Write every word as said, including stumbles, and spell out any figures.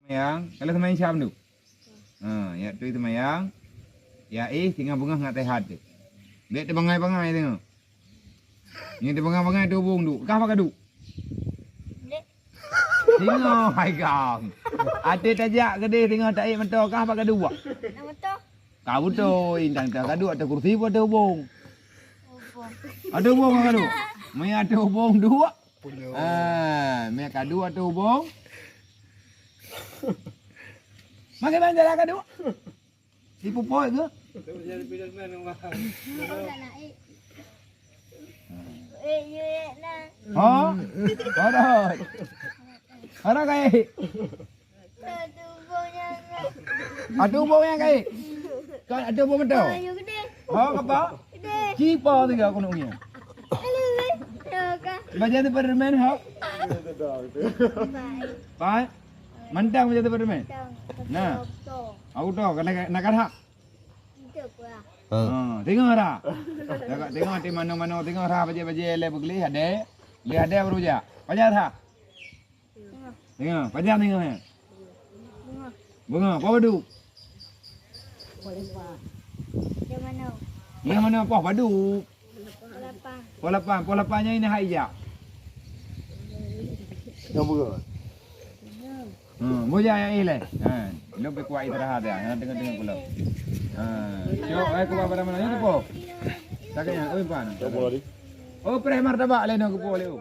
Yang, kalau seumayang Isya tu. Ha, ya tu seumayang. Ya eh, singoh beungoh ngat tehat tu. Bèk teubangai-bangai singoh. Nyoe teubangai-bangai tubông duek. Kah bak ka duek? Singoh hai gam. Até tajak keudeh singoh taék meuto kah bak ka duek? Ka beutôi, intang ka duek ateueh kursi pun ateueh ubông. Ateueh ubông ka duek. Meuiya ateueh ubông duek. Ah, meuiya ka duek ateueh ubông. Makai ban jalan ka duek. Ipupôi ke? Ha? Ada. Ada kai. Ada ubông yang kai. Kau ada ubông betul? Ha, apa? Cipa tiga aku nak punya. Baca tu permen ha? Pai. Mantang baca tu permen. Nah. Aku tahu kena nak kan hak. Ha. Ha, tengok dah. Tengok, tengok di mana-mana tengok dah bajai-bajai lé beugléh ada. Lé ada baru jak. Pajan dah. Tengok, pajan tengok ya. Bunga, apa badu? Bunga mana apa badu? Poh lapan. Poh lapan, poh lapan nyan ini hai jak. Yang bunga. Hmm, boya yang ilai. Ha, lom pikuat istirahat ya. Yang tengah-tengah pulau. Ha, cok ai kuba pada mana ni po? Taknya, oi pan. Oh, preh martabak lain aku po leu.